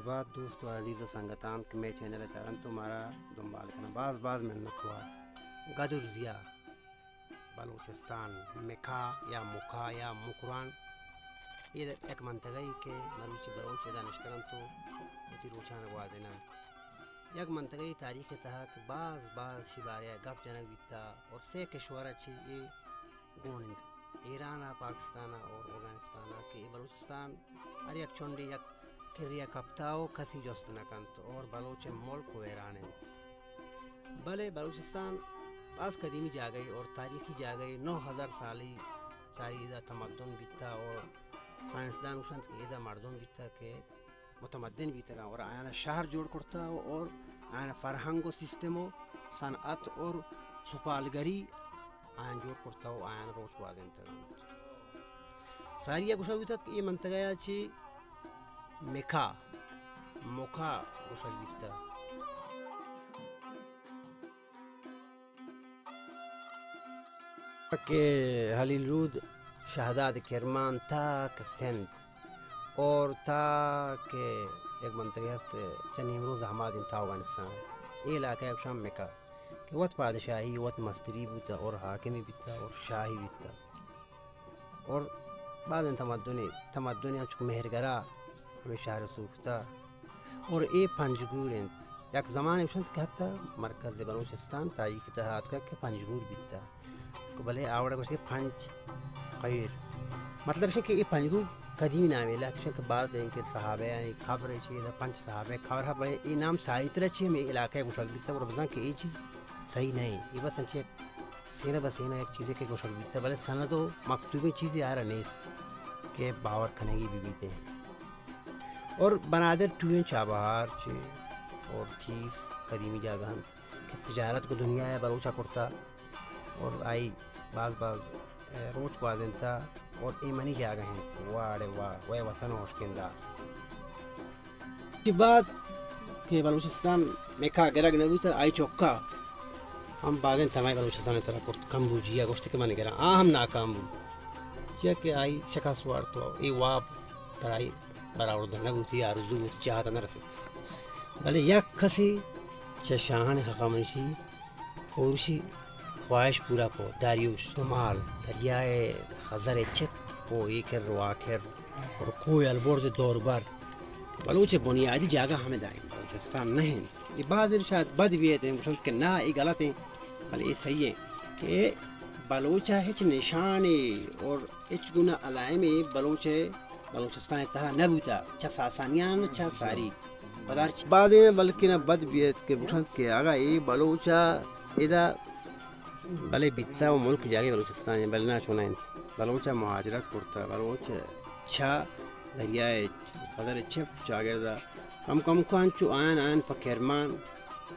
بعد دوست و عزیز و سنگتان کہ مئے چینل ءَ چارنت و مارا دنبال کننت، باز باز منت وار۔ گدرزیا، بلوچستان، مکا یا مکا یا مکران، اے یک منطقہ ای کہ مروچی بلوچ ادا نشتگ انت و وتی روچان گوازیننت۔ یک منطقہ ای تاریخ تہا کہ باز باز شی بارے گپ جنگ بیتا اور سے کشور چی اے گون انت، ایران ءَ، پاکستان ءَ اور افغانستان ءَ، کہ اے بلوچستان ہر یک چنڈے یک کرے ءَ کپتا و کسی جست نہ کنت اور بلوچ ملک ویران انت۔ بلے بلوچستان باز قدیمی جاگہے اور تاریخی جاگہے، نو ہزار سالی ساری ادا تمدن بیتا اور سائنسدان گوشنت کہ ادا مردم بیتا کہ متمدن بیتگاں اور آیانا شہر جوڑ کرتا اور آیانا فرہنگ و سیستم و صنعت اور سپالگری آیان جوڑ کرتا و آیان روچ گوازینتگ انت۔ ساری ءَ گوشگ بوتگ کہ اے منطقہ ءَ چہ مکا، مکا گوشگ بیتگ۔ کہ ہلیل رود، شہداد کرمان تا کہ سندھ اور تا کہ یک منطقہ ہست چہ نیمروز ہمادیں تا افغانستان، اے علاقہ ءَ گوشاں مکا، کہ وت پادشاہی، وت مستری بوتا اور حاکمی بیتا اور شاہی بیتا۔ اور بازیں تمدنے، تمدنے انچو کہ مہرگرا ہمے شہر سوختا اور اے پنجگور انت۔ یک زمانے گوشنت کہ حتی مرکز بلوچستان تاریخ تہا آتکگ کہ پنجگور بیتا۔ بلے آوڑا گوشت کہ پنج قیر۔ مطلب اش کہ اے پنجگور قدیمی نامے، لہتے گوشنت کہ باز دیں کہ صحابہ یعنی قبر چی دا پنج صحابہ قبر ہا، بلے اے نام ساری ترا چی ہمے علاقہ گوشگ بیتا اور بزاں کہ اے چیز صحیح نہ انت۔ اے بس انچیں یک سینہ بہ سینہ یک چیزے کہ گوشگ بیتہ، بلے سند و مکتوبیں چیزے آرا نیست کہ باور کنگی بہ بیتیں۔ اور بنادر ٹوئیں چابہار چے اور ٹھیس قدیمی جاگہ انت کہ تجارت گوں دنیا ء بلوچ ء کرتہ اور آئی باز باز، اے، روچ گوازینتہ اور اے منی جاگہ انت، واڑ ء واڑ، وے وطن ء اشکندہ۔ چہ بعد کہ بلوچستان مکا گرگ نہ بوتہ، آئی چکا ہم بازیں تمائی بلوچستان سرا کرت، کمبوجیا گوشت کہ من گراں، آ ہم ناکام بوت، چیا کہ آئی شکست وارت و اے واب پر آئی برآورد نہ بوت، اے آرزو بوت، جہت نہ رسیت۔ بلے یک کسے چہ شاہان ہخامنشی پورشی خواہش پورا کو، داریوش شمال دریائے خزر چپ و اے کر و آ کر اور کوہ البرز دور بر بلوچ بنیادی جاگہ ہمدا انت، بلوچستان نہ انت۔ اے بعض شاید بد بیت انت، گوشنت کہ نہ، اے غلط انت، بلے اے صحیح انت کہ بلوچ ء ہچ نشانے اور ہچ گناہ علائمے بلوچ ء بلوچستان ء تہا نہ بوتا، چہ ساسانیان چہ ساری۔ پدا ہرچی بازیں بلکیں بد بیت کہ گوشنت کہ اگاں اے بلوچ ء ادا بلے بیتا و ملک جاگہ بلوچستان انت، بلے نہ چونہ انت۔ بلوچ ء مہاجرت کرتہ، بلوچ چہ دریائے خزر چپ چاگرد ء کم کم کن چو آیان آیان پہ کرمان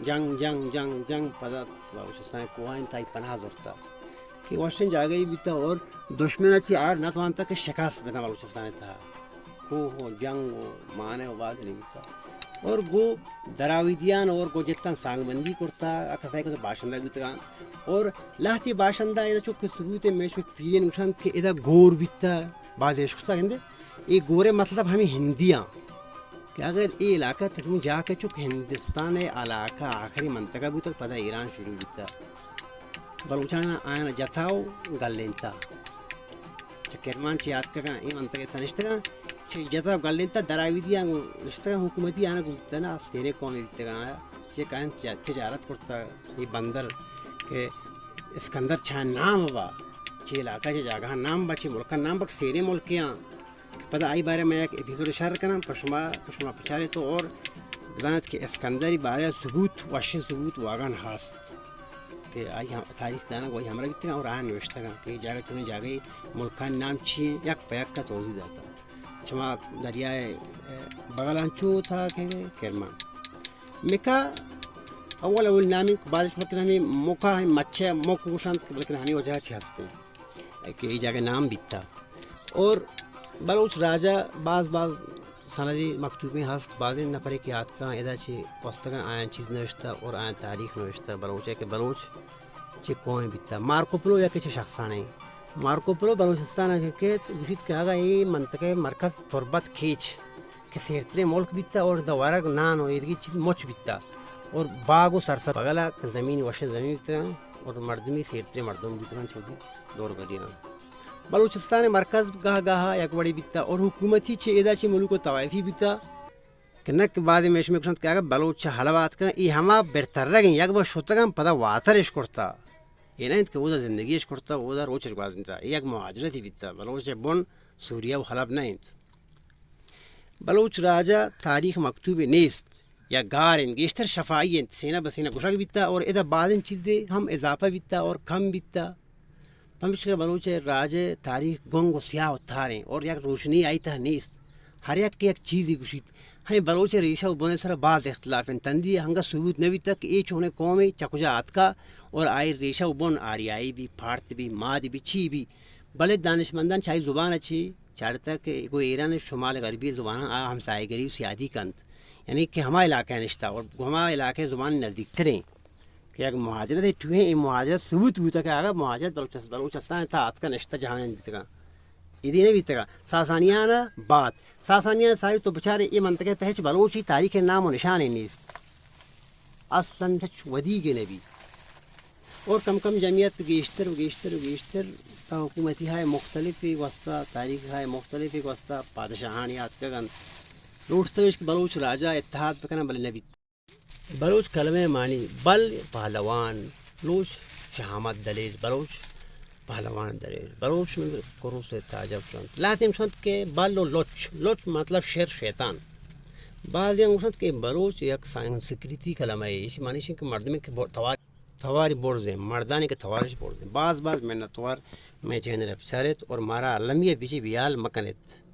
جنگ، جنگ، جنگ، جنگ، پدا بلوچستان کوہانی تہا پناہ زرتہ کہ وشیں جاگہے بیتہ اور دشمن ء چہ آر نہ توانتہ کہ شکست بدن بلوچستان ء تہا۔ کوہ و جنگ و مانع و باز نبیتہ۔ اور گو دراویدیان اور گو جتان سانگ بندی کرتہ، کسائی کو باشندہ بیتگان۔ اور لہتی باشندہ ادا چو کہ ثبوت میش پیرین گوشنت کہ ادا گور بیتہ، باز اشکتہ گندے۔ اے گورے مطلب ہمیں ہندیاں۔ کہ اگر اے علاقہ تقریباً جاہ کہ چک ہندوستان ء علاقہ آخری منطقہ بوتگ، پدا ایران شروع بوتگ۔ بلوچان آیان جتا و گلینتا۔ چہ کرمان چی آتکگاں، اے منطقہ تہا نشتگاں، چہ جتا و گلینتا دراویدیاں گوں نشتگاں، حکومتی آنا گوں بوتنا، استیرے قومی بیتگاں آیا۔ چہ کائن تجا-، تجارت کرتا، اے بندر کہ اسکندر چہ نام با، چہ علاقہ چہ جاگہ نام با، چہ ملک نام با، سیرے ملکیاں۔ کہ پدا آئی بارے من یک ایپیسوڈ شر کناں، پہ شما، پہ شما پچارے تو اور بزانت کہ اسکندری بارے ثبوت، وشیں ثبوت واگان ہست کہ آئی ہم، تاریخ دانگ و آئی ہمراہ بیتگاں اور آیان نوشتگاں کہ اے جاگہ چونیں جاگہے، ملکانی نام چی انت، یک پہ یک ء توضیح داتا۔ چما دریائے، اے، بغلان چو تھا کہ کرمان۔ مکا اول اول نامی بعدش مطلب ہمیں مکا، ہمیں مچھے مک گوشنت، بلکن ہمیں وجہ چی ہستے کہ اے جاگہ نام بیتا۔ اور بلوچ راجا باز باز سندی مکتوبیں ہست، بازیں نفرے کہ آتکاں ادا چہ پستگاں آیاں چیز نوشتہ اور آیاں تاریخ نوشتہ بلوچ ء کہ بلوچ چہ کوئیں بیتہ۔ مارکوپلو یکے چہ شخصانے۔ مارکوپلو بلوچستان ء کہ کیت، گوشیت کہ اگاں اے منطقہ مرکز تربت کیچ کہ سیرتریں ملک بیتا اور دا ورگ نان و ایدگی چیز مچ بیتا اور باغ و سرسبز بغلا کہ زمین وشیں زمین بیتا اور مردمی سیرتریں مردم بیتا چودی دور گریان۔ بلوچستان مرکز گاہ گاہ یک وڑی بیتا اور حکومتی چہ ادا چہ ملوک و طوائفی بیتا کہ نہ کہ بعد میں شمی گوشنت کہ اگر بلوچ چہ حلب آتکن، ای ہما برترگیں یک بار شتگن پدا واترش کرتا۔ اے نہ انت کہ اودا زندگیش کرتا، اودا روچش گوازینتا۔ اے یک مہاجرتی بیتا۔ بلوچ بن سوریہ و حلب نہ انت۔ بلوچ راجا تاریخ مکتوبے نیست، یا گار انت، گیشتر شفاہی انت، سینہ بہ سینہ گوشگ بیتا اور ادا بازیں چیزے ہم اضافہ بیتا اور کم بیتا۔ پمشکہ بلوچ ء راج ء تاریخ گنگ و سیاہ و تاریں اور یک روشنی آئی تہ نیست۔ ہر یک یک چیزی گوشیت۔ ہمے بلوچ ء ریشہ و بن ء سرا باز اختلاف انت۔ تندی ء ہنگہ ثبوت نہ بیتگ کہ اے چونیں قومے چہ کجا آتکا اور آئی ریشہ و بن آریائی بی، پارت بی، ماد بی، چی بی۔ بلے دانشمندان چہ آئی زبان ء چی چارتگ کہ گوں ایران ء شمال غربی زباناں آ ہمسایگری و سیادی کنت۔ یعنی کہ ہما علاقہ ء نشتہ اور گوں ہما علاقہ ء زبان نزدیکتریں۔ کہ یک مہاجرت ٹوہیں، اے مہاجرت ثبوت بوتا کہ اگر مہاجرت بلوچس-، بلوچستان تا آتکا نشتہ جہان بیتگا۔ ایدی نہ بیتگا۔ ساسانیان بعد۔ ساسانیان ساری تو بچارے اے منطقہ تہ ہچ بلوچی تاریخ نام و نشان نیست۔ اصلاً ہچ ودیگ نہ بی۔ اور کم کم جمعیت گیشتر و گیشتر و گیشتر تا حکومتی ہائے مختلف واسطہ، تاریخ ہائے مختلف واسطہ پادشاہانی آتکگ انت۔ لوٹتگش کہ بلوچ راجا اتحاد بکنن بلے نہ بیت۔ بلوچ کلمہ ء معنی بل پہلوان، لوچ شہامت دلیر، بلوچ پہلوان دلیر، بلوچ من کروس ء تاجب شنت۔ لہتیں شنت کہ بل و لچ، لچ مطلب شر شیطان۔ بعضی ہم گوشنت کہ بلوچ یک سنسکریتی کلمہ ہے، ایشی معنی ایش کہ مردمے کہ بر-، توار، تواری برزیں، مردانی کہ توارش برزیں۔ باز باز منتوار مئے چینل ء بچاریت اور مارا المی ء بجی بیال مکنیت۔